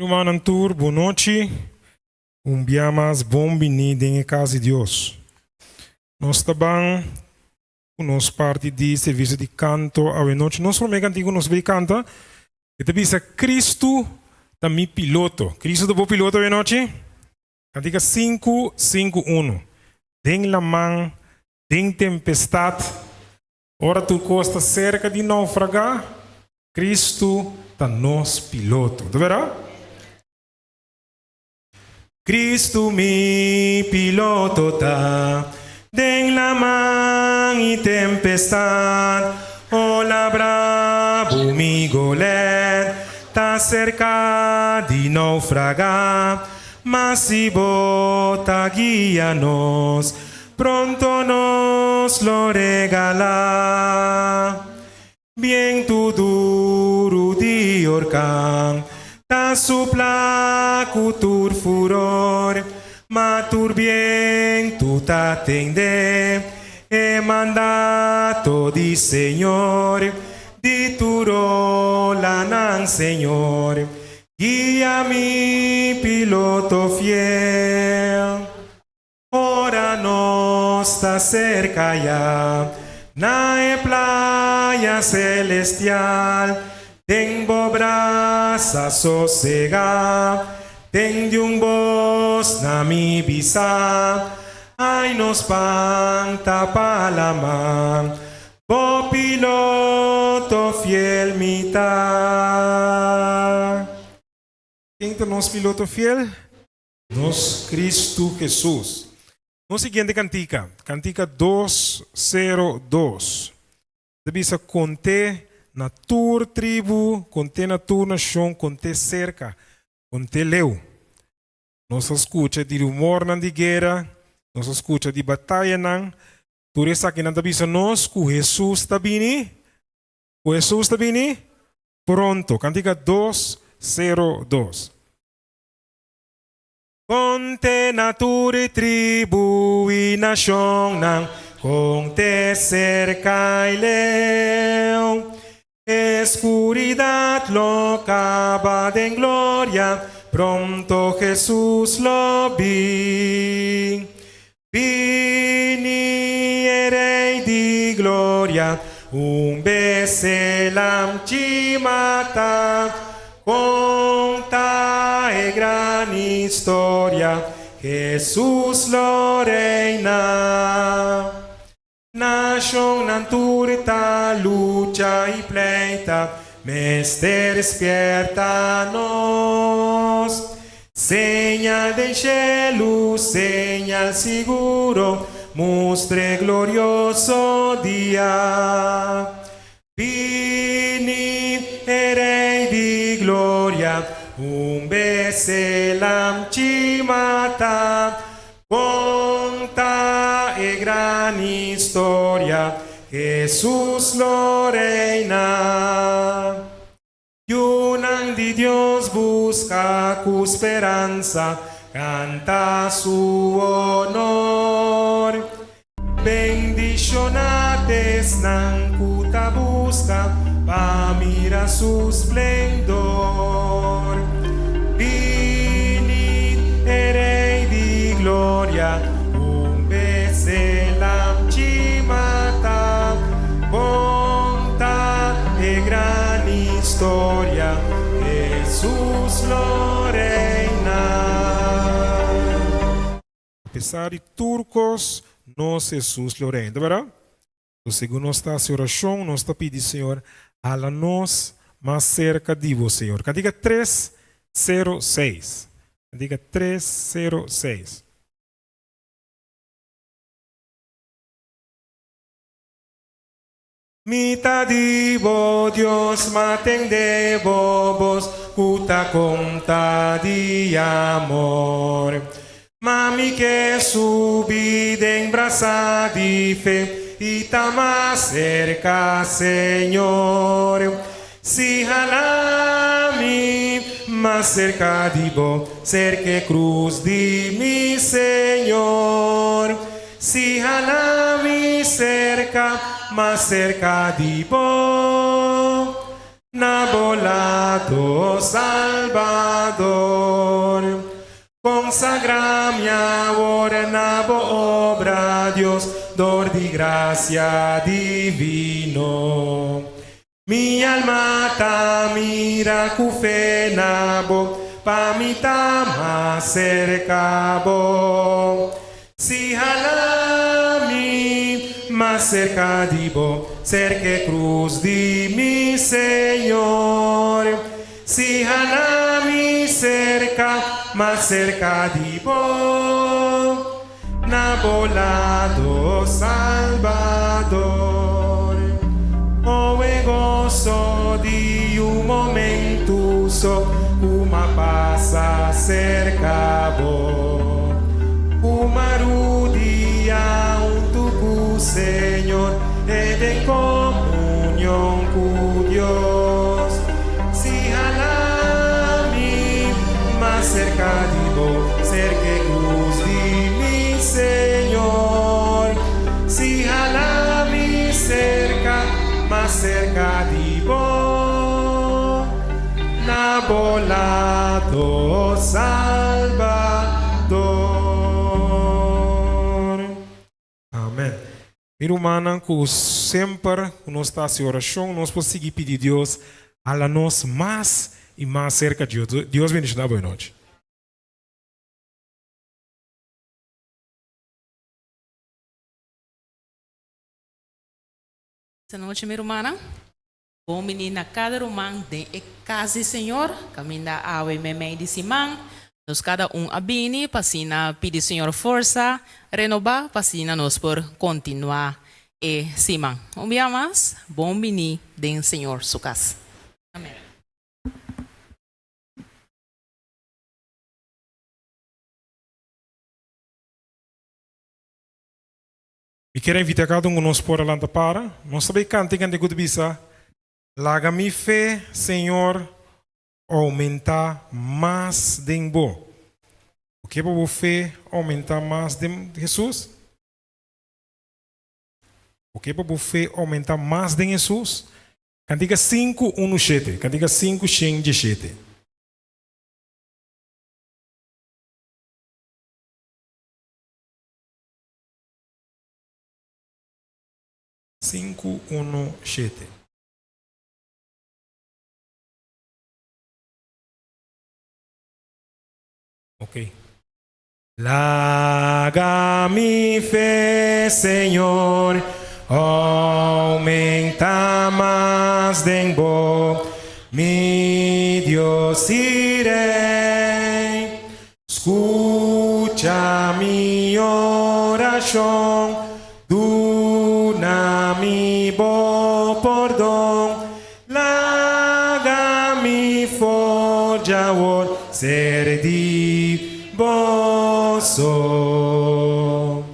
Rumannan tur, bon nochi. Un bia mas bon bini den e kas di Dios. Nos ta ban ku nos parti di servisio di kanto awe nochi. Nos promé kantiku nos bai kanta, e ta bisa Kristu ta mi piloto. Kristu ta bo piloto awe nochi? Kantika sinku sinku unu. Den laman, den tempestat, ora tur kos ta serka di naufragá, Kristu ta nos piloto. Ta bèrdat? Kristu mi piloto ta den laman i tempestat, ola brabu mi golèt ta serka di naufragá, ma si bo ta guia nos, pronto nos lo regalá. Bientu duru di orkan ta supla ku tur furor, ma tur bientu ta tende e mandato di Señor, di tur olanan Señor, guia mi piloto fiel. Ora nos ta serka ya na e playa celestial, den bo brasa sosega, tende un bos na mi bisa, Ai nos pan ta pa laman, bo piloto fiel mi ta. Ken ta nos piloto fiel? Nos Cristo Jesus. Nos siguiente cantica, cantica 202, ta bisa, Conté na tur tribu, conté na tur nacion, conté cerca, conté leu. Nos a scucha di rumornan di guera, nos a scucha di batayanan, tur esakinan ta bisa nos cu Jesus ta bini, cu Jesus ta bini pronto. Cantica 202. Konte na tur e tribu i nashonnan, konte serka i leu. E skuridat lo kaba den gloria, pronto Hesus lo bin. Bini e Rei di gloria, un bes e lamchi mata, Konta e gran historia, Hesus lo reina. Nashonnan tur ta lucha i pleita, mester spierta nos. Señal den shelu, señal siguro, mustra e glorioso dia. Bini e Rei di gloria, un bes e lamchi mata, konta e gran historia, Hesus lo reina. Yunan di Dios buska ku speransa, kanta su honor. Bendishoná t'esnan ku ta buska pa mira su splendor. Bini e Rei di gloria, un bes e lamchi mata, konta e gran historia, Hesus lo reina. Apesar di tur kos, nos Hesus lo reina. Ta bèrdat? So, segun nos ta hasi orashon, nos ta pidi Señor, hala nos mas serka di bo, Señor. Kantika tres sero seis. Kantika tres sero seis. Mi ta di bo, Dios, ma tende bo bos ku ta konta di amor. Ma mi ke subi den brasa di fe i ta mas serka, Señor. Si hala mi mas serka di bo, serka e krus di mi Señor. Si hala mi serka, mas serka di bo. Na bo lado, Salbador. Konsagrá mi awor na bo obra, Dios, dor di grasia divino. Mi alma ta mira ku fe na bo, pa mi ta mas serka bo. Si hala mi mas serka di bo, serk'e krus di mi Señor. Si hala mi serka, mas serka di bo, na bo lado, Salbador. O e goso di un momentu so ku m'a pasa serka bo, ku m'a rudia huntu ku Señor e den komunion ku Dios. Si hala mi mas serka di bo, serka e krus di mi Señor. Si hala mi serka, mas serka di bo, na bo lado, Salbador. Amen. Mi rumannan, ku semper ku nos ta hasi orashon, nos por sigui pidi Dios hala nos mas i mas serka Dios. Dios bendishoná bo e nochi. Esta nochi mi rumannan. Bon bini na kada ruman den e kas di Señor, kaminda awe meimei di siman. Nos kada un a bini pa asina pidi Señor forsa renobá pa asina nos por kontinuá e siman. Un bia mas, bon bini den Señor su kas. Amen. Mi kier a invita cada un cu nos por a lanta para. Nos ta bay canta e cantica cu ta bisa, Laga mi fe, Señor, aumenta mas den bo. Bo kier pa bo fe aumenta mas den Jesus? Bo kier pa bo fe aumenta mas den Jesus? Cantica sinku unu shete, cantica sinku shen dieshete. Sinku unu shete. Ok. Laga mi fe, Señor, aumenta mas den bo, mi Dios i Rey. Skucha mi orashon, duna mi bo pordon, laga mi for djawor ser di bo so.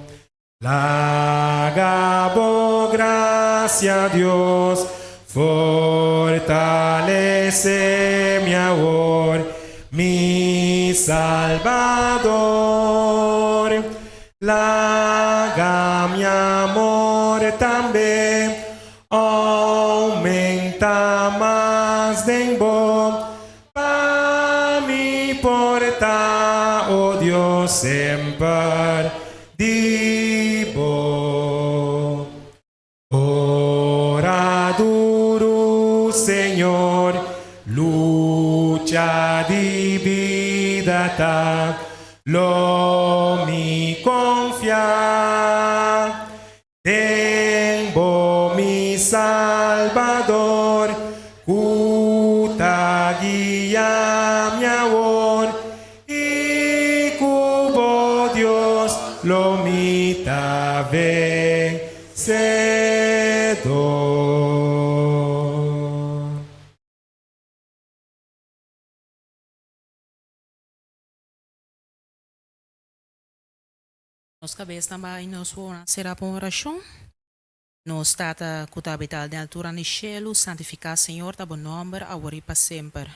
Laga bo gracia, Dios, fortalece mi awor, mi Salbador. Laga mi amor tambe aumenta mas den bo, Pa mi por ta, o Dios, semper di bo. Ora duru, Señor, lucha di bida ta, lo mi confia. Den bo mi Salbador, ku ta guia mi awor, i ku bo Dios lo mi ta vencedor. Nos kabesnan baha i nos wowonan será pa un orashon. Nos Tata ku ta habitá den altura di shelu, santifiká, Señor, ta bo nòmber, awor i pa semper.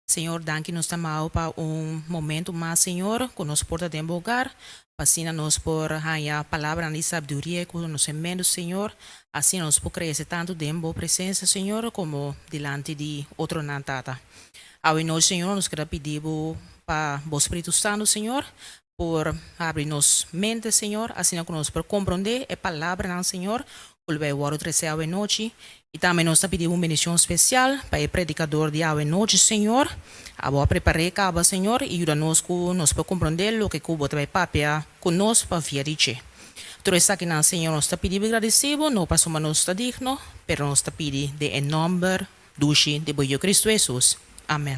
Señor, danki nos ta mao pa un momento mas, Señor, ku nos por ta den bo hogar, pa asina nos por haña palabranan di sabiduria i konosementu, Señor, asina nos por krese tantu den bo presensia, Señor, komo dilanti di otronan, Tata. Awe nochi, Señor, nos keda pidi bo pa bo Spiritu Santu, Señor, por habri nos mente, Señor, asina ku nos por komprondé e palabranan, Señor, ku lo bai wòrdu tresé awe nochi. I tambe nos ta pidi un bendishon spesial pa e predikador di awe nochi, Señor. Abo a prepar'é kaba, Señor, i yuda nos ku nos por komprondé loke ku Bo ta bai papia ku nos pa via di dje. Tur esakinan, Señor, nos ta pidi bo i gradisí Bo, no pasobra nos ta digno, pero nos ta pidi den e nòmber dushi di Bo Yu Kristu Hesus. Amèn.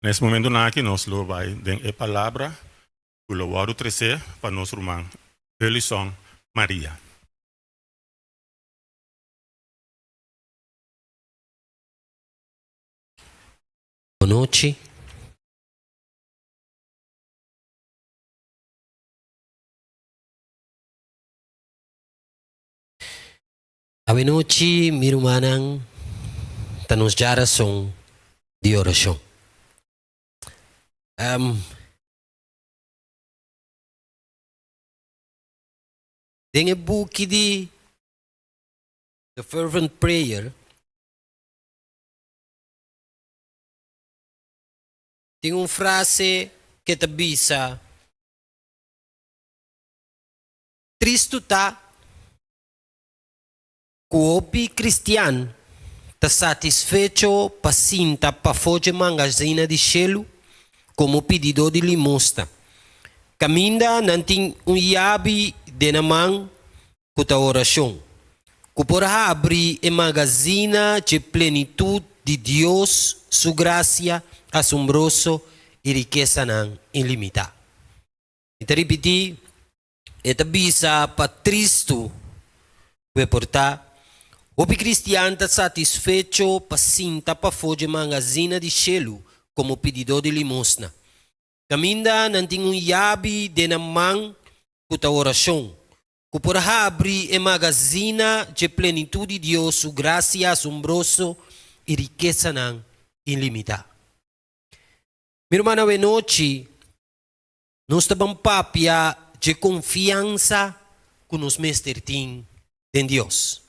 Na es momentonan aki nos lo bai den e palabra ku lo wòrdu tresé pa nos ruman Elison Maria. Bonochi. Awenochi mi rumannan ta nos djarason di orashon. Den e buki di The Fervent Prayer tin un frase ke ta bisa, Tristu ta Ku hopi kristian ta satisfecho pa sinta pafó dje mangazina di shelu komo pididó di limosna, kaminda nan tin un yabi den nan man ku ta orashon, ku por habri e magazina dje plenitut di Dios su grasia asombroso i rikesanan ilimitá. Mi ta ripití. E ta bisa pa tristu ku e por ta, hopi kristian ta satisfecho pa sinta pafó dje mangazina di shelu komo pididó di limosna. Kaminda nan tin un yabi den nan man ku ta orashon, ku por habri e magazina dje plenitut di Dios su grasia asombroso i rikesanan ilimitá. Mi ruman awenochi Nos ta ban papia dje konfiansa ku nos mester tin den Dios.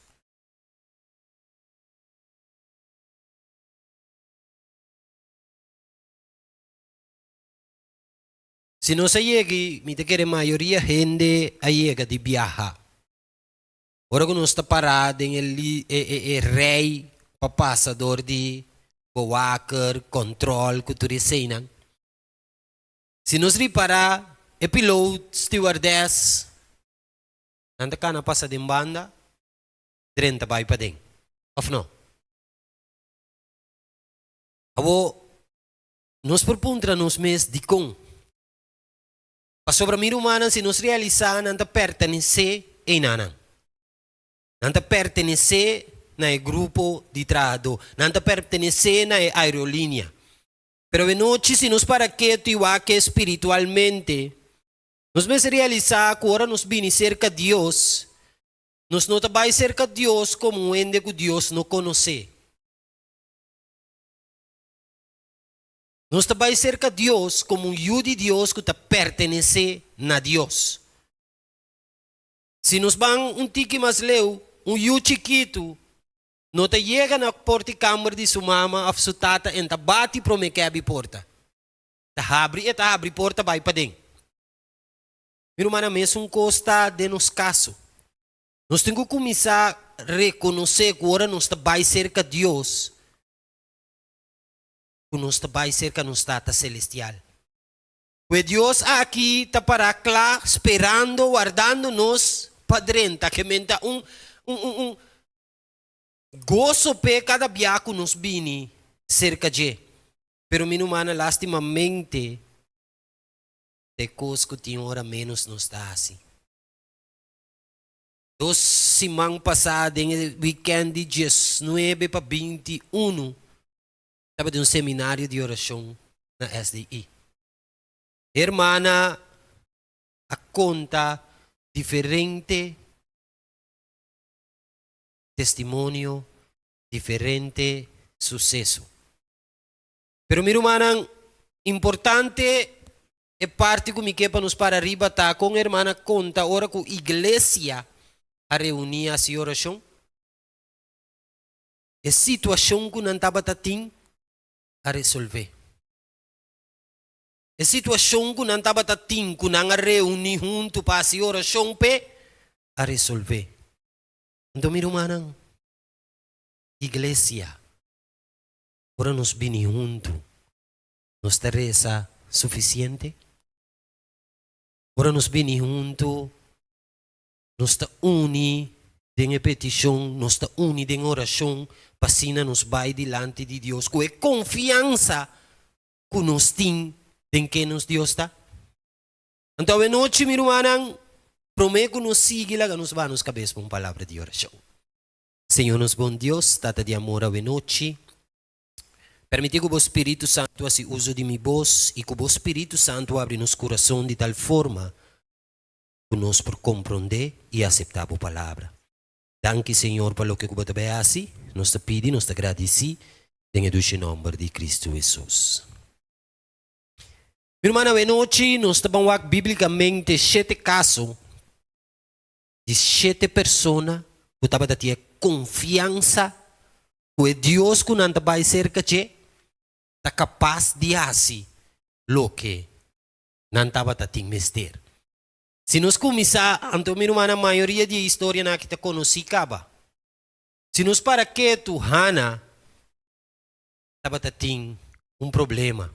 Si nos a yega, mi ta kere mayoria hende a yega di biaha. Ora ku nos ta pará den e rei pa pasa dor di bewaker, kòntròl ku tur eseinan. Si nos ripará, e piloot, stewardess, nan ta kana pasa den banda, drenta bai paden, òf no? Awor, nos por puntra nos mes dikon. Pasobra mi rumannan, si nos realisá nan ta pertenesé einanan. Nan ta pertenesé na e grupo di trahadó. Nan ta pertenesé na e aerolínea. Pero awenochi si nos para ketu i wak spiritualmente, nos mester realisá ku ora nos bini serka Dios, nos no ta bai serka Dios komo un hende ku Dios no konosé. Nos ta bai serka Dios komo un yu di Dios ku ta pertenesé na Dios. Si nos ban un tiki mas leu, un yu chikitu No ta yega na porta i kamber di su mama òf su tata en ta bati promé ke abi porta. Ta habri e ta habri porta bai paden. Mi rumannan mesun kos ta den nos kaso. Nos tin ku kuminsá rekonosé ku ora nos ta bai serka Dios ku nos ta bai serka nos Tata Selestial. Ku e Dios aki ta pará kla sperando wardando nos pa drenta ke men ta un un un un goso p'e kada bia ku nos bini serka dje. Pero mi numana lastimamente ta e kos ku tin ora ménos nos ta hasi. Dos siman pasá den e wikènt di diesnuebe pa 21 tabatin un seminario di orashon na SDI. E hermana a konta diferente. testimonio, diferente suseso. Pero mi rumannan, importante e parti ku mi ke pa nos para riba ta kon hermana konta ora ku iglesia a reuní hasi orashon. E situashon ku nan tabata tin a resolvé. E situashon ku nan tabata tin ku nan a reuní huntu pa hasi orashon p'e a resolvé. Anto mi rumannan, iglesia, ora nos bini huntu, nos ta resa sufisiente? Ora nos bini huntu, nos ta uni den e petishon, nos ta uni den orashon pa asina nos bai dilanti di Dios ku e konfiansa ku nos tin den ken nos Dios ta. Anto awenochi, mi rumannan, promé ku nos sigui laga nos baha nos kabes pa un palabra di orashon. Señor nos bon Dios, Tata di amor, awenochi, permití ku bo Spiritu Santu hasi uso di mi bos i ku bo Spiritu Santu abri nos kurason di tal forma ku nos por komprondé i aseptá bo palabra. Danki Señor pa loke ku bo ta bai hasi, nos ta pidi, nos ta gradisí den e dushi nòmber di Kristu Hesus. Mi ruman awenochi nos ta ban wak bíblikamente shete kaso di shete persona ku tabata tin e konfiansa ku e Dios ku nan ta bai serka dje ta kapas di hasi loke nan tabata tin mester. Si nos kuminsá, anto mi rumannan, mayoria di e historianan aki ta konosí kaba. Si nos para ketu, Hana tabata tin un problema.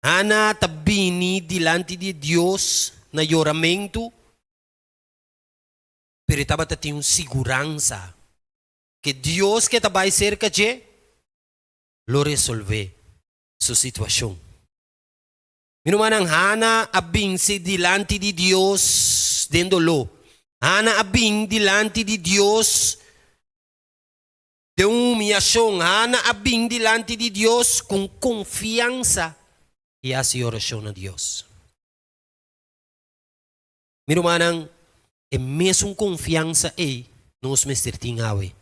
Hana ta bini dilanti di Dios na yoramentu, pero e tabata tin un siguransa ke Dios ke ta bai serka dje lo resolvé su situashon. Mi rumannan, Hana a binse dilanti di Dios den doló. Hana a bin dilanti di Dios den un humiashon. Hana a bin dilanti di Dios ku un konfiansa i a hasi orashon na Dios. Mi rumannan, e mesun konfiansa ei nos mester tin awe.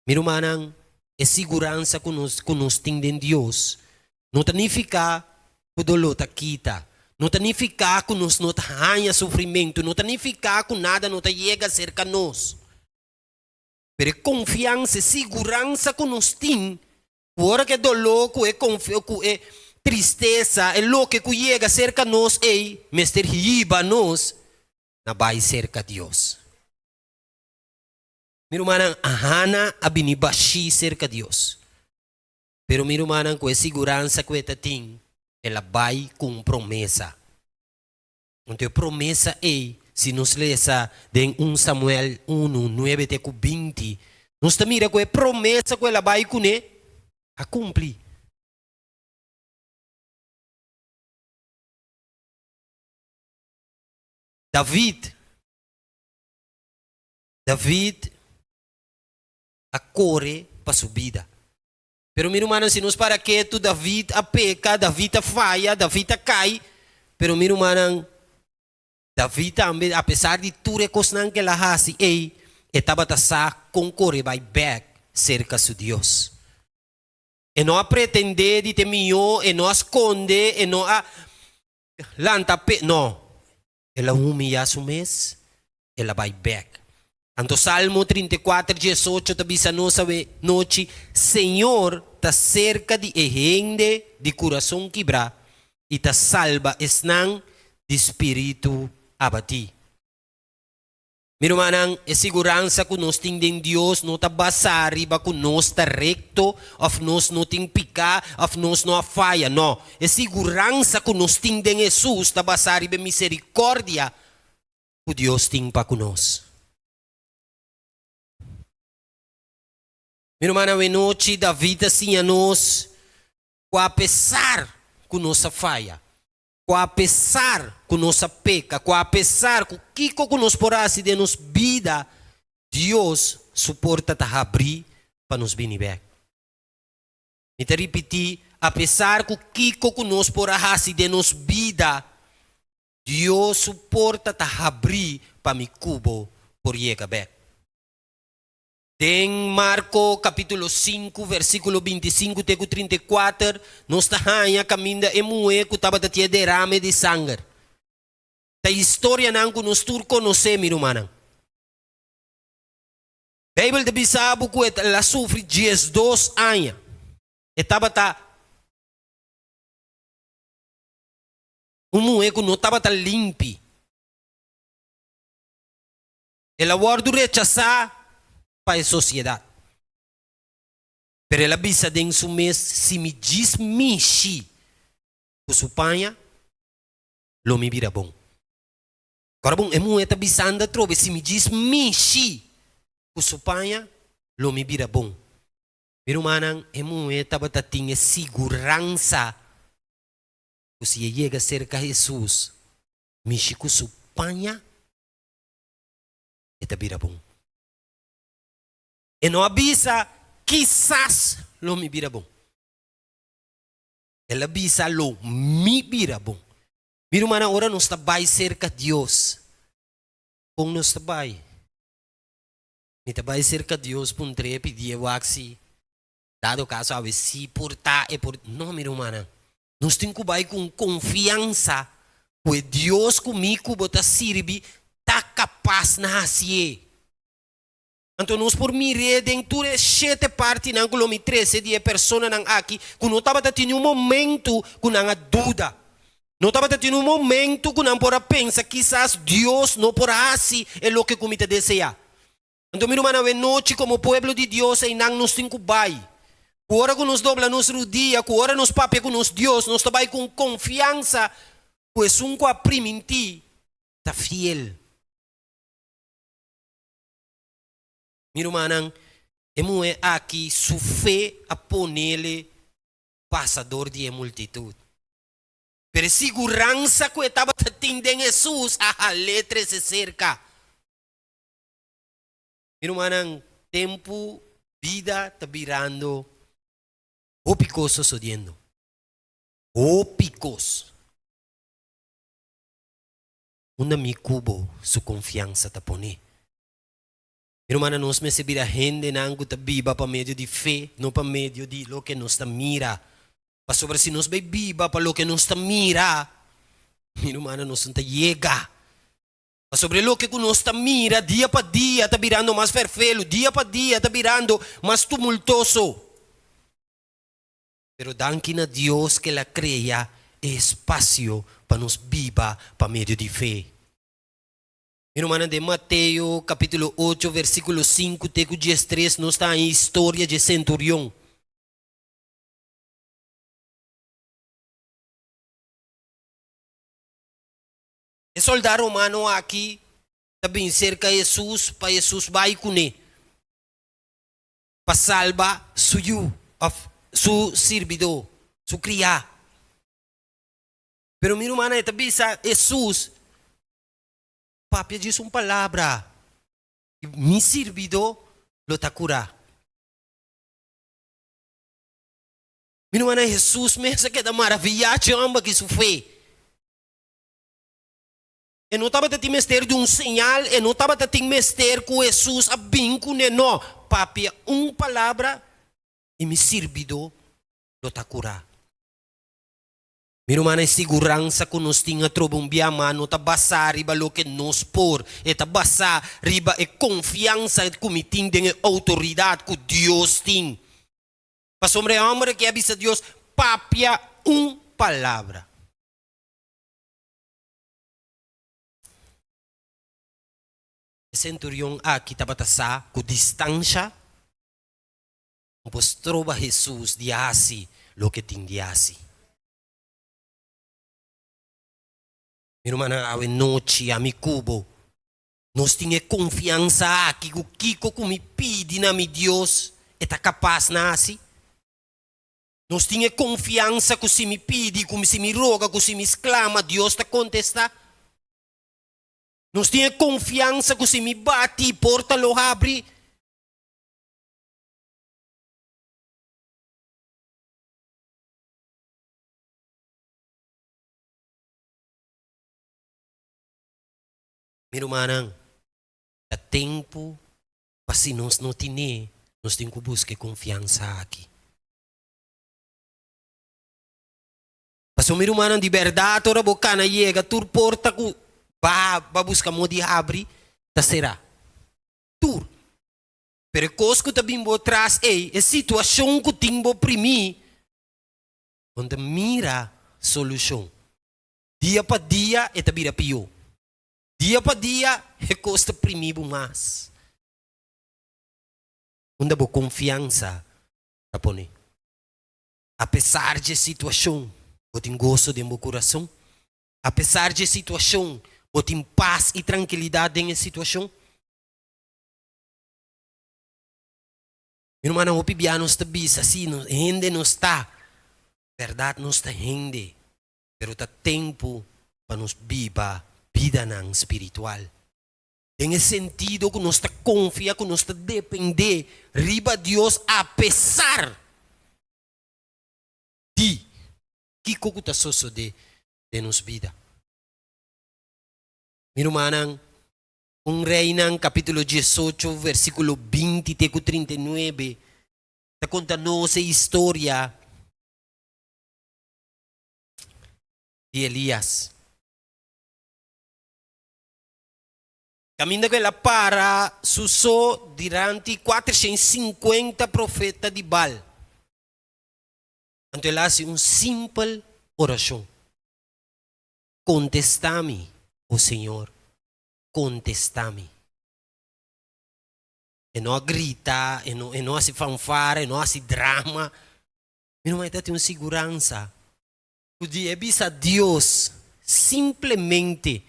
Mi rumannan, e siguransa ku nos ku nos tin den Dios no ta nifiká ku doló ta kita, no ta nifiká ku nos no ta haña sufrimentu, no ta nifiká ku nada no ta yega serka nos. Pero e konfiansa, e siguransa ku nos tin, ku ora ku e doló, ku e ku e tristesa, e loke ku yega serka nos ei mester hiba nos na bai serka Dios. Mi rumannan, Hana a bini bashí serka Dios. Pero mi rumannan, ku e siguransa ku e ta tin, el a bai ku un promesa. Anto e promesa ei, si nos lesa den un Samuel unu, nuebe te ku binti, nos ta mira ku e promesa ku el a bai kuné a kumpli. David. David a kore pa su bida. Pero mi rumannan, si nos para ketu, David a peka, David a faya, David a kai, pero mi rumannan, David tambe, apesar di tur e kosnan ku el a hasi ei, e tabata sa kon kore bai bèk serka su Dios. E no a pretendé di ta e mihó, e no a skonde, e no a lanta pe, no. El a humiyá su mes, el a bai bèk. Anto Salmo 34, 18 ta bisa nos awe nochi, Señor ta serka di e hende di kurason kibrá i ta salba esnan di spiritu abatí. Mi rumannan, e siguransa ku nos tin den Dios no ta basá riba ku nos ta rekto òf nos no tin piká òf nos no a faya. No, e siguransa ku nos tin den Hesus ta basá riba e miserikòrdia ku Dios tin pa ku nos. Mi rumannan, awenochi David a siña nos ku apesar ku nos a faya, Ku apesar ku nos a peka, ku apesar ku kiko ku nos por hasi den nos bida, Dios su porta ta habrí pa nos bini bèk. Mi ta ripití, apesar ku kiko ku nos por a hasi den nos bida, Dios su porta ta habrí pa mi ku bo por yega bèk. Den Marko kapítulo 5, versíkulo 25 te ku 34, nos ta haña kaminda e muhé ku tabata tin e derame di sanger. Ta historianan ku nos tur konosé, mi rumannan. Beibel ta bisa bo ku el a sufri 12 aña. E tabata un muhé ku no tabata limpi. El a wòrdu rechasá pa e sosiedat. Pero el a bisa den su mes, Si mi djis mishi ku su paña, lo mi bira bon. Kòrda bon, e muhé ta bisando atrobe, Si mi djis mishi ku su paña, lo mi bira bon. Mi rumannan, e muhé tabata tin e siguransa ku si e yega serka Hesus, mishi ku su paña, e ta bira bon. E no a bisa, Kisas lo mi bira bon. El a bisa, Lo mi bira bon. Mi rumannan, ora nos ta bai serka Dios, kon nos ta bai? Mi ta bai serka Dios puntr'é, pidié wak si dado kaso awe si por ta e por. No, mi rumannan, nos tin ku bai ku un konfiansa ku e Dios ku mi ku bo ta sirbi ta kapas na hasié. Anto nos por mir'é den tur e shete partinan ku lo mi trese di e personanan aki ku no tabata tin un momentu ku nan a duda. No tabata tin un momentu ku nan por a pensa kisas Dios no por hasi e loke ku mi ta deseá. Anto mi rumannan, awenochi komo pueblo di Dios einan nos tin ku bai. Ku ora ku nos dobla nos rudia, ku ora nos papia ku nos Dios, nos ta bai ku un konfiansa ku esun ku a primintí ta fiel. Mi rumannan, e muhé aki su fe a ponele pasa dor di e multitut. Pero e siguransa ku e tabata tin den Hesus a hal'é trese serka. Mi rumannan, tempu bida ta birando hopi kos sosodiendo. Hopi kos. Unda mi ku bo su konfiansa ta pone? Mi rumannan, nos mester bira hendenan ku ta biba pa medio di fe, no pa medio di loke nos ta mira. Pasobra si nos bai biba pa loke nos ta mira, mi rumannan, nos no ta yega. Pasobra e loke ku nos ta mira dia pa dia ta birando mas ferfelu, dia pa dia ta birando mas tumultoso. Pero danki na Dios ku el a krea e espasio pa nos biba pa medio di fe. Mi rumannan, den Mateo kapítulo 8 versíkulo 5 te ku 13 nos ta haña e historia dje senturion. E soldá romano aki ta bin serka Hesus pa Hesus bai kuné pa salba su yu òf su sirbidó, su kriá. Pero mi rumannan, e ta bisa Hesus, Papia djis un palabra i mi sirbidó lo ta kurá. Mi rumannan, Hesus mes a keda maraviyá dje hòmber aki su fe. E no tabata tin mester di un señal, e no tabata tin mester ku Hesus a bin kuné, no, papia un palabra i mi sirbidó lo ta kurá. Mi rumannan, e siguransa ku nos tin atrobe un bia mas no ta basá riba loke nos por, e ta basá riba e konfiansa ku mi tin den e outoridat ku Dios tin. Pasobra e hòmber aki a bisa Dios, Papia un palabra. E senturion aki tabata sa ku distansha no por stroba Hesus di hasi loke tin di hasi. Mi rumannan, awe nochi ami ku bo, nos tin e konfiansa aki ku kiko ku mi pidi na mi Dios, e ta kapas na hasi. Nos tin e konfiansa ku si mi pidi, ku si mi roga, ku si mi sklama, Dios ta kontestá. Nos tin e konfiansa ku si mi bati, porta lo habri. Mi rumannan, ta tempu pa si nos no tine, nos tin ku buska e konfiansa aki. Pasobra mi rumannan, di bèrdat ora bo kana yega tur porta ku ba ba buska mo di habri ta será. Tur. Pero e kos ku ta bin bo tras ei, e situashon ku tin bo primí, bo no ta mira solushon. Dia pa dia e ta bira pió. Dia pa dia e kos ta primí bo mas. Unda bo konfiansa ta pone? Apesar dje situashon, bo tin goso den bo kurason? Apesar dje situashon, bo tin pas i trankilidat den e situashon? Mi rumannan, hopi bia nos ta bisa, Sí, nos hende nos ta. Bèrdat nos ta hende, pero ta tempu pa nos biba bidanan spiritual. Den e sentido ku nos ta konfia, ku nos ta dependé riba Dios apesar di kiko ku ta sosodé den nos bida. Mi rumannan, un Reinan kapítulo diesocho versíkulo 20 te ku 39 ta konta nos e historia di Elías. Kaminda ku el a para su so diranti 450 profeta di Baal. Anto el a hasi un simpel orashon, Kontestá mi, o Señor, kontestá mi. E no a grita, e no, e no hasi fanfara, e no hasi drama. Mi ruman, e ta tin un siguransa ku di e bisa Dios simplemente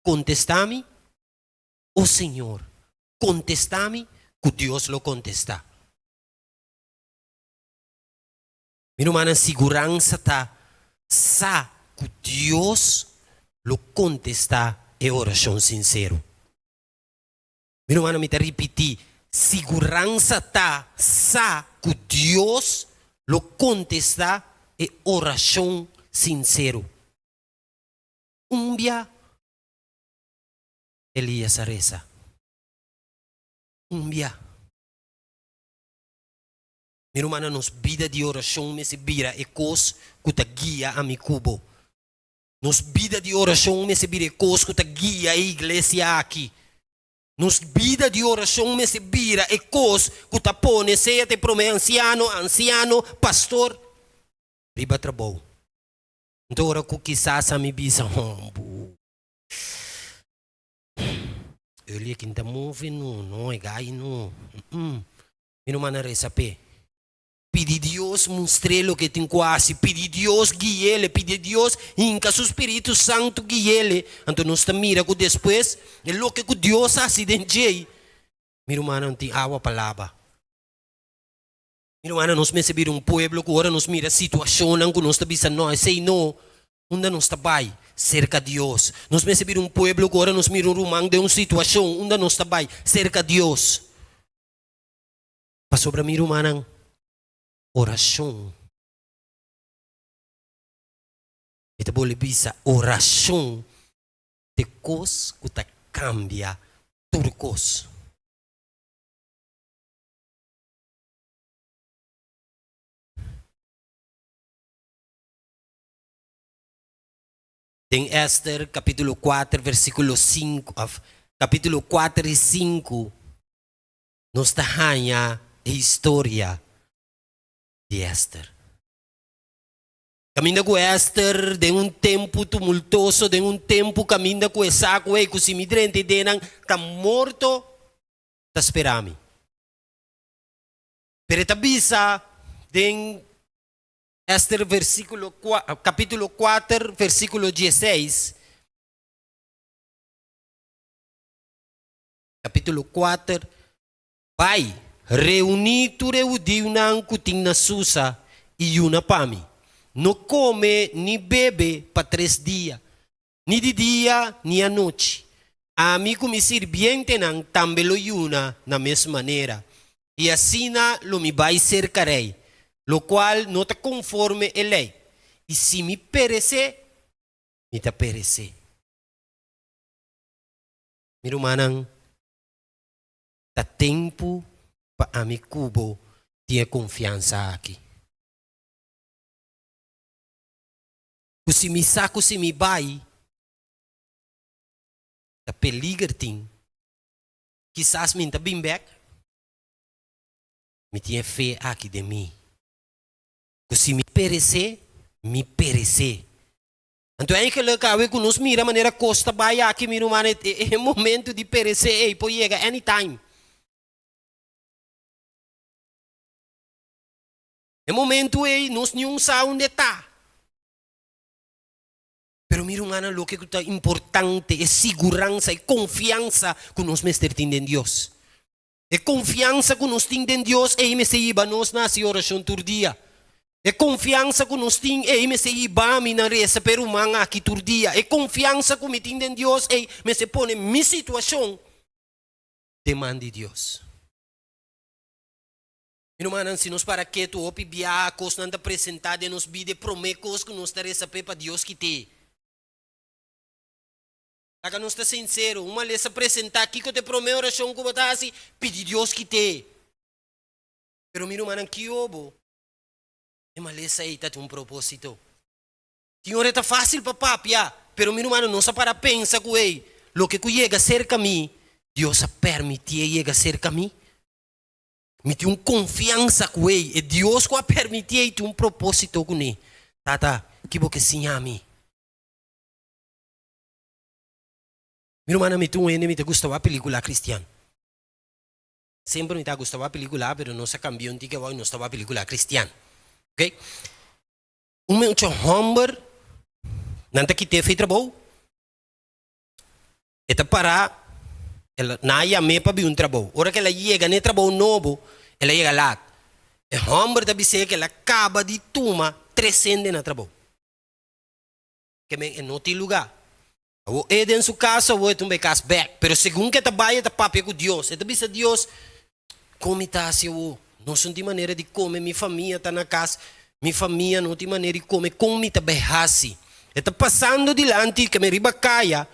Kontestá mi, o Señor, kontestá mi, ku Dios lo kontestá. Mi rumannan, siguransa ta sa ku Dios lo kontestá e orashon sinsero. Mi rumannan, mi ta ripití, siguransa ta sa ku Dios lo kontestá e orashon sinsero. Un bia Elías a resa. Un bia. Mi rumannan, nos bida di orashon mester bira e kos ku ta guia ami ku bo. Nos bida di orashon mester bira e kos ku ta guia e iglesia aki. Nos bida di orashon mester bira e kos ku ta pone sea ta e promé ansiano, ansiano, pastor, riba trabou. Nto ora ku kisas ami bisa, Hombu, Early aki n'ta move no, no, e gai no, mm, mi no manda resa p'e. Pidi Dios mustr'é loke e tin ku hasi, pidi Dios gui'el, pidi Dios hinka su Spiritu Santu gui'el. Anto nos ta mira ku despues e loke ku Dios hasi den djei, mi rumannan tin awa pa laba. Mi rumannan, nos mester bira un pueblo ku ora nos mira situashonnan ku nos ta bisa no, esei no, unda nos ta bai? Serka Dios. Nos mester bira un pueblo ku ora nos mira un ruman den un situashon, unda nos ta bai? Serka Dios. Pasobra mi rumannan, orashon, mi ta bolbe bisa, orashon ta e kos ku ta kambia tur kos. Den Ester capítulo 4 versículo 5 of capítulo 4 y 5 nos ta haña e historia di Ester. Caminda cu Ester den un tempu tumultoso, den un tempu caminda cu e sa cu, hey, cu si mi drenta e denan ta morto ta spera mi. Pero e ta bisa den Ester versíkulo kapítulo 4 versíkulo 16, kapítulo 4, Bai, reuní tur e hudiunan ku tin na Susa i yuna pa mi. No kome ni bebe pa tres dia, ni di dia ni anochi. Ami ku mi sirbientenan tambe lo yuna na mes manera, i asina lo mi bai serka rei, lokual no ta konforme e lei, i si mi peresé, mi ta peresé. Mi rumannan, ta tempu pa ami ku bo tin e konfiansa aki. Ku si mi sa ku si mi bai, ta peliger tin. Kisas mi n'ta bin bek. Mi tin e fe aki den mi. Ku si mi peresé, mi peresé. Anto eigenlijk awe ku nos mira manera kos ta bai aki mi ruman e momento di peresé ei por yega anytime. E momento ei nos niun sa unda e ta. Pero mi rumannan loke ku ta importante e siguransa e konfiansa ku nos mester tin den Dios. E konfiansa ku nos tin den Dios ei mester yiba nos na hasi orashon tur dia. E konfiansa ku nos tin ei mester yiba mi na resa pa e ruman aki tur dia. E konfiansa ku mi tin den Dios ei mester pone mi situashon den man di Dios. Mi rumannan, si nos para ketu hopi biaha kosnan ta presentá den nos bida e promé kos ku nos ta resa p'e pa Dios kit'é. Laga nos ta sinsero, un malesa presentá, kiko ta e promé orashon ku bo ta hasi? Pidi Dios kit'é. Pero mi rumannan, ki obo e malesa ei ta tin un propósito. Tin ora e ta fásil pa papia, pero mi rumannan, nos a para pensa ku ei, loke ku yega serka mi, Dios a permitié yega serka mi. Mi tin un konfiansa ku ei, e Dios ku a permitié ei tin un propósito kuné. Tata, ki bo ke siña mi? Mi rumannan, mi ta un hende, mi ta gusta wak pelikula kristian. Semper mi ta gusta wak pelikula, pero nos a kambia un tiki awor i nos ta wak pelikula kristian. Ok. Un mucha hòmber, nan ta kit'é for e trabou, e ta para, el, nan a yam'é pa bin un trabou. Ora ku el a yega na e trabou nobo, el a yega lat. E hòmber ta bis'é ku el a kaba di tuma tres hende na trabou. Ke men e no tin lugá. Awor e den su kas, awor e ta un bai kas bèk. Pero segun ku e ta bai e ta papia ku Dios. E ta bisa Dios, Kon mi ta hasi awor? Nos no tin manera di kome, mi famia ta na kas, mi famia no tin manera di kome, kon mi ta bai hasi? E ta pasando dilanti, ke men riba kaya,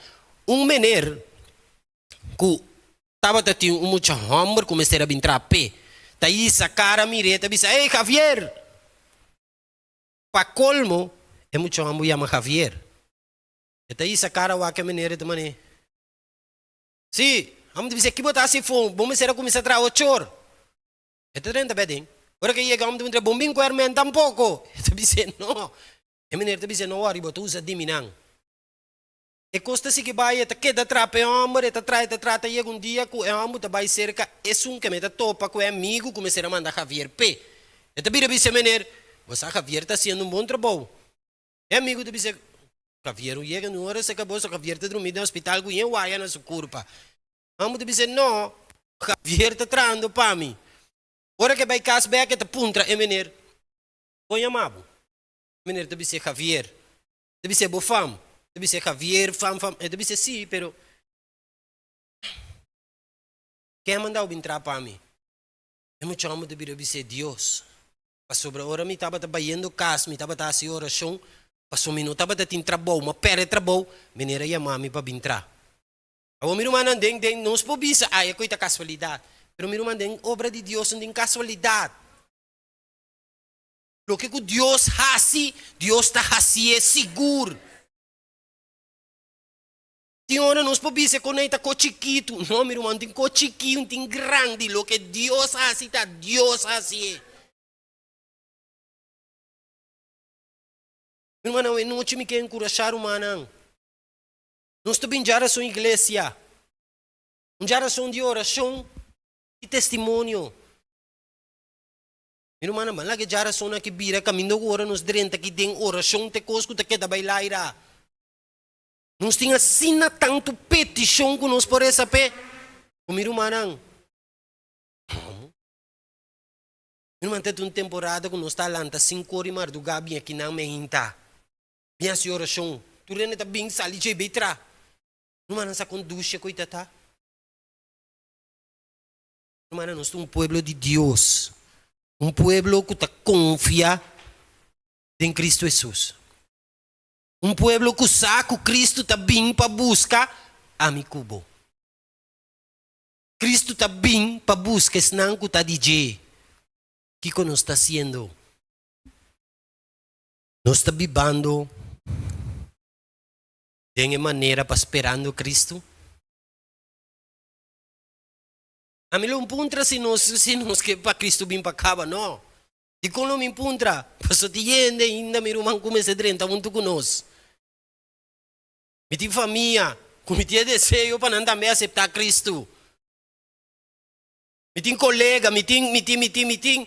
un mener ku tabata tin un mucha hòmber ku mester a bin traha p'e. Ta hisa kara mir'é, ta bisa, Ey, Javier! Pa kolmo, e mucha hòmber yama Javier. E ta hisa kara wak e meneer e ta man'é, Sí, amo ta bisa, ki bo ta hasi fo? Bo mester a kuminsá traha ochor. E ta drenta bèden. Ora ku e yega, amo ta puntra, Bo bin ku hèrmènt tampoko? E ta bis'é, No. E meneer ta bis'é, No wòri, bo ta usa di mi nan. E kos ta sigui bai, e ta keda traha pa e hòmber, e ta traha, e ta traha, ta yega un dia ku e hòmber ta bai serka esun ke me ta topa ku e amigu ku mester a manda Javier p'e. E ta bira bisa e meneer, Bo sa Javier ta hasiendo un bon trabou. E amigu ta bisa, Javier un yega un ora serka bo, so Javier ta drumí den hospital ku yen waya na su kurpa. Hòmber ta bisa, No, Javier ta trahando pa mi. Ora ku e bai kas bèk e ta puntra e meneer, Kon yama bo? E meneer ta bisa, Javier. Ta bis'é bo fam? Ta bis'é Javier fam fam. E ta bis'é sí, pero ken a manda bo bin traha pa mi? E mucha homber ta bira bis'é Dios. Pasobra ora mi tabata bayendo kas, mi tabata hasi orashon, pasobra mi no tabata tin trabou, mi a pèrdè trabou, meneer a yama mi pa bin traha. Awor mi rumannan, den den nos por bisa, ay e koe ta kasualidat. Pero mi ruman, den obra di Dios no tin kasualidat. Loke ku Dios hasi, Dios ta hasié sigur. Tin ora nos por bisa ku nan ta ko chikitu. No, mi ruman, tin ko chikí, un tin grandi. Loke Dios hasi ta Dios hasié. Mi rumannan, awe nochi mi ke enkurashá rumannan. Nos ta bin djarason iglesia, un djarason di orashon i testimonio. Mi rumannan, ban laga e djarason aki bira kaminda ku ora nos drenta aki den orashon ta e kos ku ta keda bai laira. Nos tin asina tantu petishon ku nos por resa p'e. Ku mi rumannan, komo? Mi ruman, ta un temporada ku nos ta lanta sinku ora di mardugá bin akinan meinta, bin hasi orashon. Tur hende ta bin sali dje bai tra. Mi rumannan sa kon dushi e koi ta ta. Hermana, nos ta un pueblo di Dios, un pueblo ku ta konfia den Kristu Hesus, un pueblo ku sa ku Kristu ta bin pa buska ami ku bo. Kristu ta bin pa buska esnan ku ta di dje. Kiko nos ta hasiendo? Nos ta bibando den e manera pa sperando Kristu? Ami lo puntra si nos si nos ke pa Kristu bin pa kaba, no. Dikon lo mi puntra? Pasobra tin hende ainda mi ruman ku mester drenta huntu ku nos. Mi tin famia ku mi tin e deseo pa nan tambe aseptá Kristu. Mi tin kolega, mi tin, mi tin, mi tin, mi tin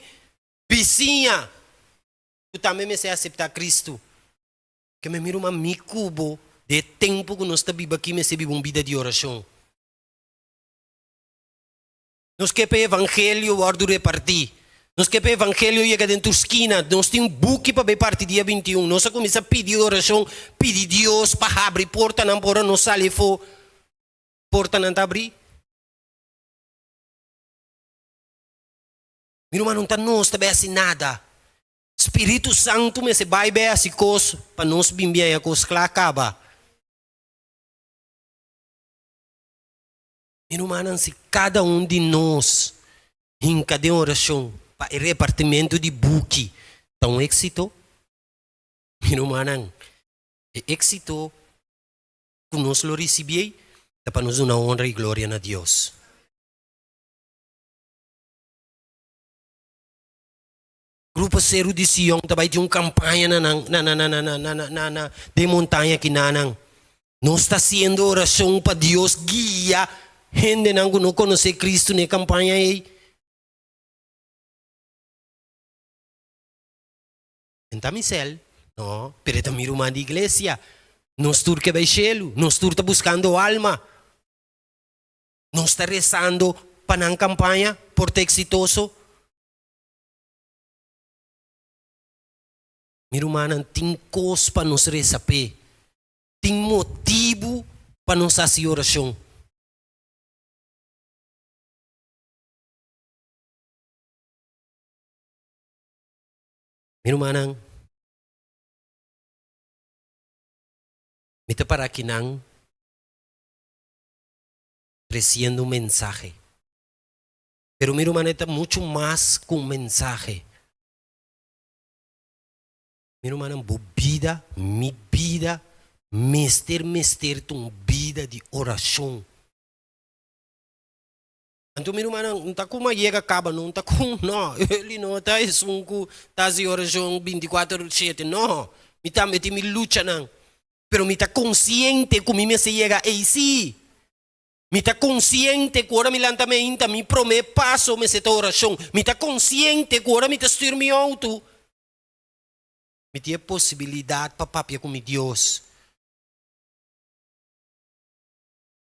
bisiña ku tambe mester aseptá Kristu. Ke mi ruman, mi ku bo den e tempu ku nos ta biba aki mester biba un bida di orashon. Nos ke pa e evangelio wòrdu repartí. Nos ke pa e evangelio yega den tur skina. Nos tin buki pa bai parti dia 21. Nos a kuminsá pidi orashon, pidi Dios pa habri portanan pa ora nos sali afó, portanan ta abrí. Mi ruman, no ta nos ta bai hasi nada. Spiritu Santu mester bai bai hasi kos pa nos bin bin haña kos kla kaba. Mi rumannan, si kada un di nos hinka den orashon pa e repartimentu di buki ta un éksito, mi rumannan, e éksito ku nos lo risibí ei ta pa nos duna onra i gloria na Dios. Grupo Seru di Sion ta bai tin un kampaña na nan, na na na na na na na na den montaña kinanan. Nos ta hasiendo orashon pa Dios guia hendenan ku no konosé Kristu na e kampaña ei. N ta Michelle? No, pero e ta mi ruman di iglesia. Nos tur ke bai shelu, nos tur ta buskando alma. Nos ta resando pa nan kampaña por ta eksitoso. Mi rumannan, tin kos pa nos resa p'e. Tin motibu pa nos hasi orashon. Mi rumannan, mi ta para akinan tresiendo un mensahe. Pero mi ruman e ta muchu mas ku un mensahe. Mi rumannan, bo bida, mi bida, mester mester ta un bida di orashon. Anto mi rumannan, no ta ku a yega kaba no, no ta ku, no, Eli no ta esun ku ta hasi orashon bintikuater shete, no. Mi tambe tin mi luchanan, pero mi ta konsiente ku mi mester yega ei sí. Mi ta konsiente ku ora mi lanta meinta mi promé paso mester ta orashon. Mi ta konsiente ku ora mi ta stür mi outo, mi tin e posibilidat pa papia ku mi Dios.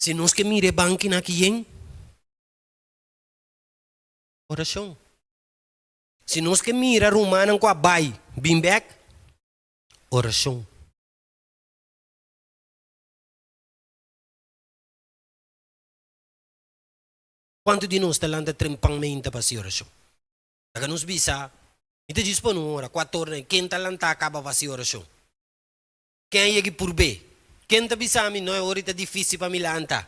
Si nos ke mira e bankinan aki yen, orashon. Si nos ke mira rumannan ku a bai bin bèk, orashon. Kuantu di nos ta lanta trempan meinta pa hasi orashon? Laga nos bisa, Mi ta djis pone un ora, kuater ora, ken ta lanta kaba pa hasi orashon? Ken a yega i purb'é? Ken ta bisa mi, No, e ora ta difísil pa mi lanta?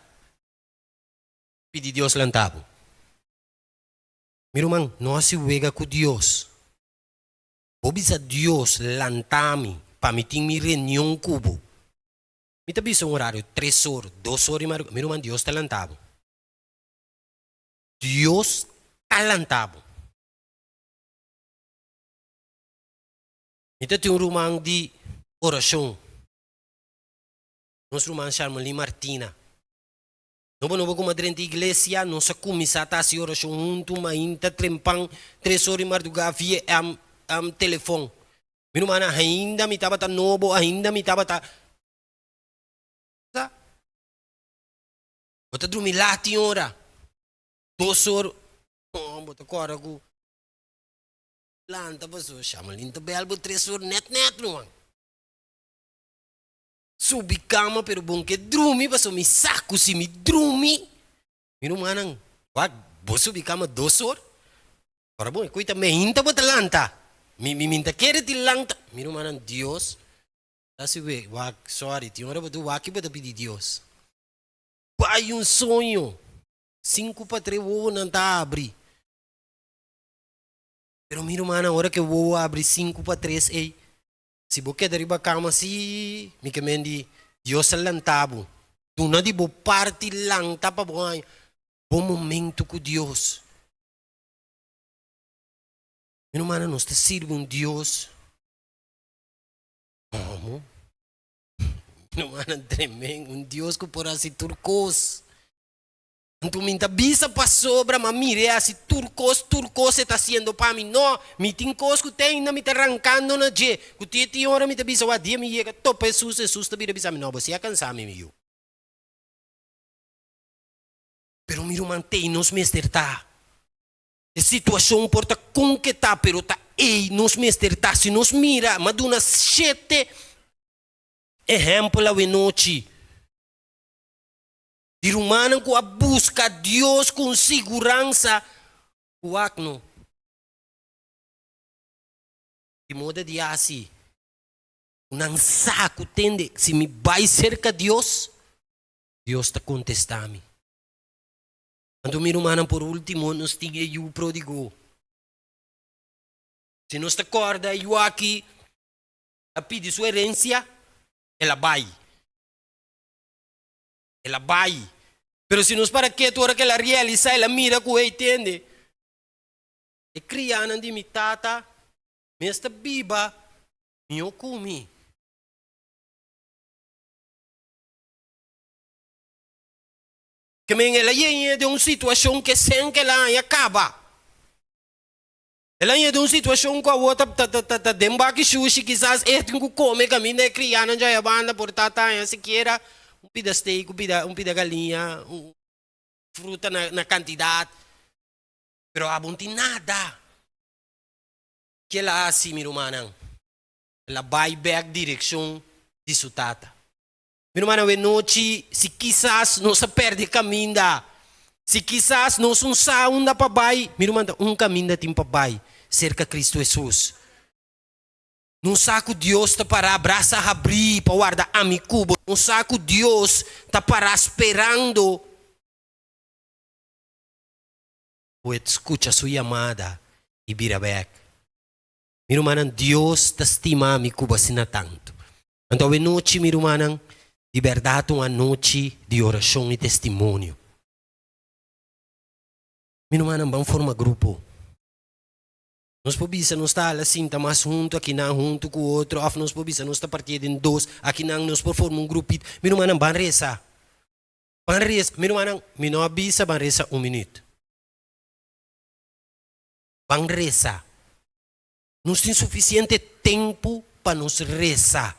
Pidi Dios lanta bo. Mi ruman, no hasi wega ku Dios. Bo bisa Dios, Lanta mi pa mi tin mi reunion ku bo. Mi ta bisa un orario tres or, dos or di madruga, mi ruman Dios ta lanta bo. Dios ta lanta bo. Mi ta tin un ruman di orashon, nos ruman Sharmolin Martina. Nobo nobo ku mi a drenta iglesia, nos a kuminsá ta hasi orashon huntu, mainta trempan, tres or di madruga via telefon. Mi rumannan, ainda mi tabata nobo, ainda mi tabata. Sa? Bo ta drumi lati ora, dos or, oh, bo ta kòrda ku lanta pasobra Shamalin ta bèl bo tres or nèt nèt, ruman. Subi kama pero bon ke drumi pasobra mi sa ku si mi drumi, mi rumannan, wak, bo subi kama dos or, Ora bon e koita meinta bo ta lanta. Mi mi mi ta kere ti lanta. Mi rumannan Dios ta hasi we wak sorry tin ora bo ta wak i bo ta pidi Dios. Bai un soño. Sinku pa tres wowonan ta abri. Pero mi rumannan, ora ku e wowo abri sinku pa tres ei, si bo keda riba kama si, mi ke men di, Dios a lanta bo. Duna di bo parti lanta pa bo haña bo momento ku Dios. Mi rumannan, nos ta sirbi un Dios komo? Mi rumannan, tremendo, un Dios ku por hasi tur kos. Anto mi ta bisa pasobra m'a mir'é hasi tur kos, tur kos e ta hasiendo pa mi. No, mi tin kos ku te ainda mi ta rankando na dje, ku te tin ora mi ta bisa, wak dia mi yega topa Hesus, Hesus ta bira bisa mi, no, bo si a kansa mi, mi yu. Pero mi ruman, t'ei nos mester ta. E situashon por ta kon ke ta, pero ta ei nos mester ta. Si nos mira, m'a duna shete ehèmpel awenochi. Di rumannan ku a buska Dios ku un siguransa ku wak no. Di moda di hasi ku nan sa ku tende si mi bai serka Dios, Dios ta kontestá mi. Anto mi rumannan por último nos tin e yu pródigo. Si nos ta kòrda e yu aki a pidi su herensia, el a bai. El a bai. Pero si nos para ketu ora ku el a realisá, el a mira ku ei tende, e krianan di mi tata mes ta biba mihó ku mi. Ke men el a yega den un situashon ke sen ku el a haña kaba. El a yega den un situashon ku awor ta ta den baki shushi, kisas e tin ku kome kaminda e krianan djaya banda por ta ta haña sikiera un pida steak, un pida un pida galiña, un fruta na na kantidat, pero abo no tin nada. Ke el a hasi, mi rumannan? El a bai bèk direkshon di su tata. Mi rumannan, awe nochi, si kisas nos a pèrdè kaminda, si kisas nos un sa unda pa bai, mi ruman, ta un kaminda tin pa bai, serka Kristu Hesus. Nos sa ku Dios ta pará brasa habrí pa warda ami ku bo. Nos sa ku Dios ta pará sperando ku e skucha su yamada i bira bèk. Mi rumannan, Dios ta stima ami ku bo asina tantu. Anto awe nochi, mi rumannan, di bèrdat un anochi di orashon i testimonio. Mi rumannan, ban forma grupo. Nos por bisa nos ta hala sinta mas huntu, akinan huntu ku otro, òf nos por bisa nos ta partié den dos, akinan nos por forma un grupito. Mi rumannan, ban resa. Ban resa. Mi rumannan, mi no a bisa ban resa un minüt. Ban resa. Nos tin sufisiente tempu pa nos resa.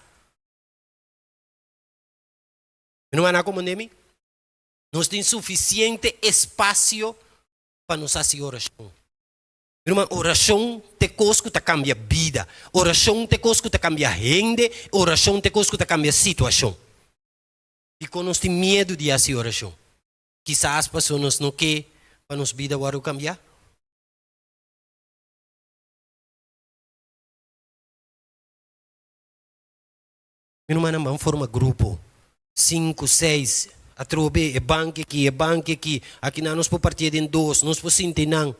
Mi no a komprendé mi? Nos tin sufisiente espasio pa nos hasi orashon. Mi ruman, orashon ta e kos ku ta kambia bida. Orashon ta e kos ku ta kambia hende. Orashon ta e kos ku ta kambia situashon. Dikon nos tin miedu di hasi orashon? Kisas pasobra nos no ke pa nos bida wòrdu kambiá? Mi rumannan ban forma grupo, sinku, seis, atrobe e banki aki, e banki aki, akinan nos por partié den dos, nos por sinta einan.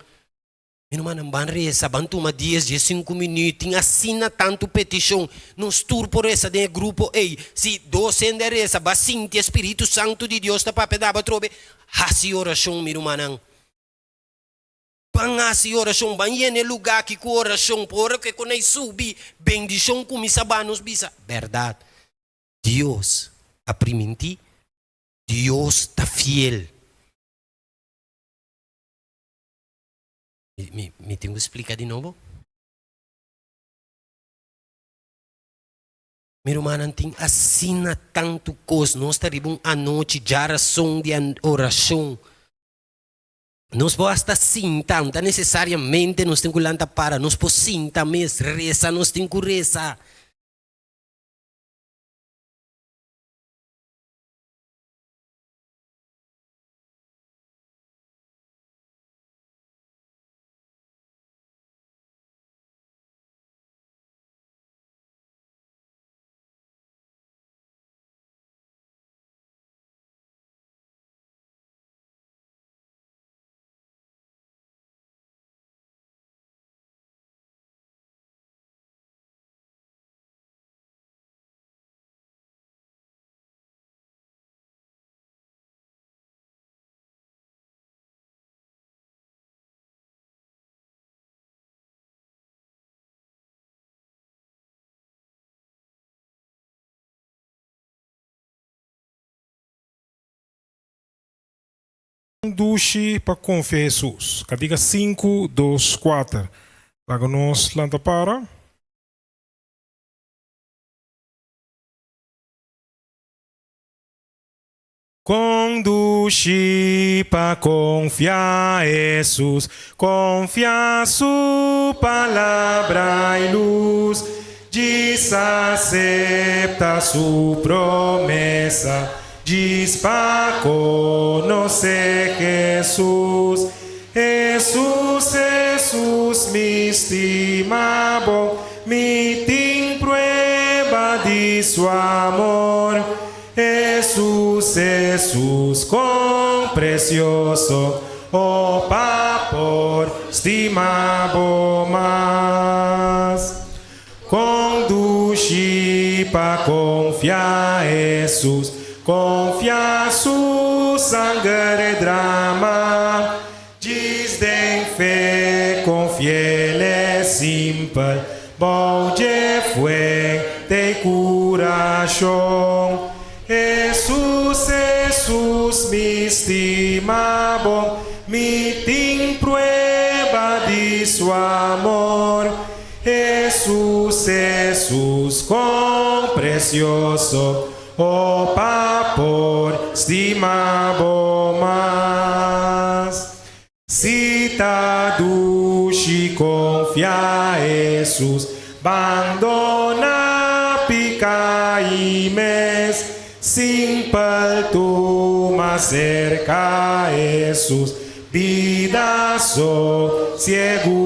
Mi rumannan ban resa, ban tuma dies, diesinku minüt, tin asina tantu petishon, nos tur por resa den e grupo ei. Si dos hende a resa, ba sinti e Spiritu Santu di Dios ta papia daba atrobe, hasi orashon mi rumannan. Ban hasi orashon, ban yena e lugá aki ku orashon, pa ora ku e konai subi, bendishon kuminsá baha nos bisa, Bèrdat, Dios a primintí, Dios ta fiel. Mi, mi tin ku splika di nobo? Mi rumannan, tin asina tantu kos, nos ta riba un anochi djarason di orashon. Nos por hasta sinta, no ta nesesariamente nos tin ku lanta para, nos por sinta mes, resa nos tin ku resa. Dushi pa konfia Hesus. Kantika sinku, dos, kuater. Laga nos lanta para. Kon dushi pa konfia Hesus, konfia su palabra i lus. Djis asepta su promesa, djis pa konosé Hesus. Hesus, Hesus, mi stima bo, mi tin prueba di su amor. Hesus, Hesus, kon presioso, o pa por stima bo mas. Kon dushi pa konfia Hesus, konfia su sanger drama, djis den fe konfi'El e simpel, bou dje fuente i kurashon. Hesus, Hesus, mi stima bo, mi tin prueba di su amor. Hesus, Hesus, kon presioso, o pa por stima bo mas. Si ta dushi konfia Hesus, bandona pika i mes, simpel tuma serka Hesus, Bida sosiegu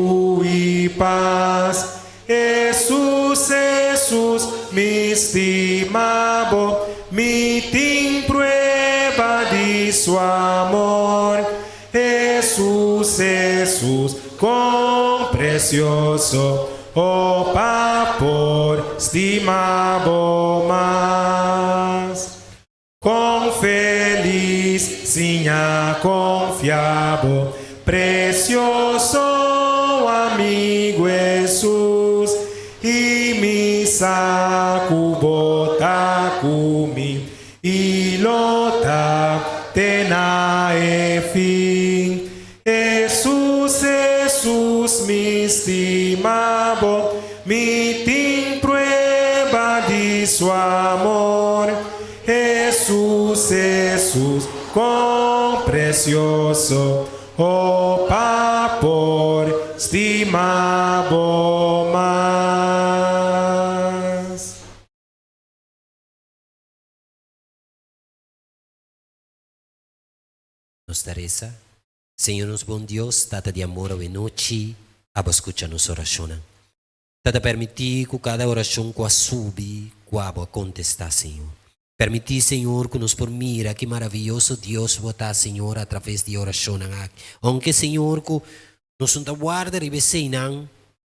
i pas. Hesus, Hesus, mi stima bo, mi tin prueba di su amor. Hesus, Hesus, kon presioso, o pa por stima bo mas. Kon felis siña konfia bo presioso amigu Hesus, i mi sa ku bo ta ku mi i lo ta te na e fin. Hesus, Hesus, mi stima bo, mi tin prueba di su amor. Hesus, Hesus, kon presioso, o pa por stima bo mas. Nos ta resa, Señor nos bon Dios, Tata di amor awe nochi abo a scucha nos oracionnan. Tata permiti cu cada oracion cu a subi cu abo a contesta Señor. Permiti Señor cu nos por mira ki maraviyoso Dios bo ta Señor a traves di e oracionnan aki. Aunke Señor cu nos no ta warda riba eseynan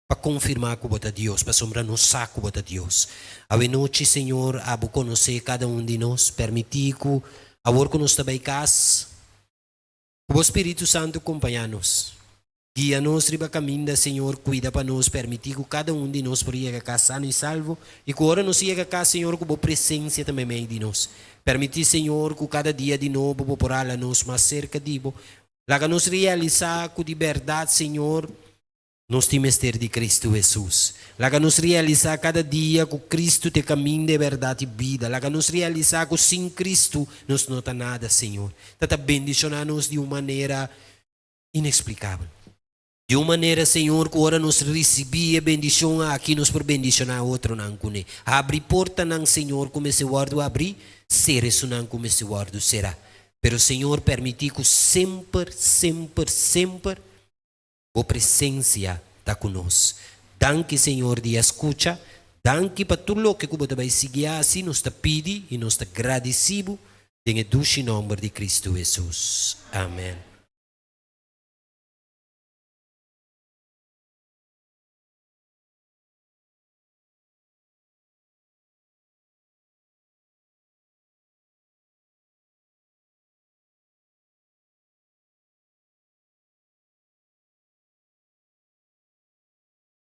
pa konfirmá ku bo ta Dios, pasobra nos sa ku bo ta Dios. Awe nochi, Señor, abo konosé kada un di nos. Permití ku awor ku nos ta bai kas, ku bo Spiritu Santu kompañá nos. Guia nos riba kaminda, Señor, kuida pa nos. Permití ku kada un di nos por yega kas sano i salvo, i ku ora nos yega kas, Señor, ku bo presensia ta meimei di nos. Permití, Señor, ku kada dia di nobo bo por hala nos mas serka di bo. Laga nos realisá ku di bèrdat, Señor, Nos tin mester di Cristo Hesus. Laga nos realisá kada dia ku Cristo ta e kaminda, e bèrdat i bida. Laga nos realisá ku sin Cristo nos no ta nada, Señor. Ta ta bendishoná nos di un manera ineksplikabel. Di un manera, Señor, ku ora nos risibí e bendishon aki nos por bendishoná otronan kuné. Habri portanan, Señor, ku mester wòrdu habrí, sera esunnan ku mester wòrdu será. Pero, Señor, permití ku semper, semper, semper Bo presencia ta cu nos. Danki Señor di a scucha, danki pa tur loke cu Bo ta bay sigui haci, nos ta pidi y nos ta gradici Bo den e dushi nomber di Cristo Jesus. Amen.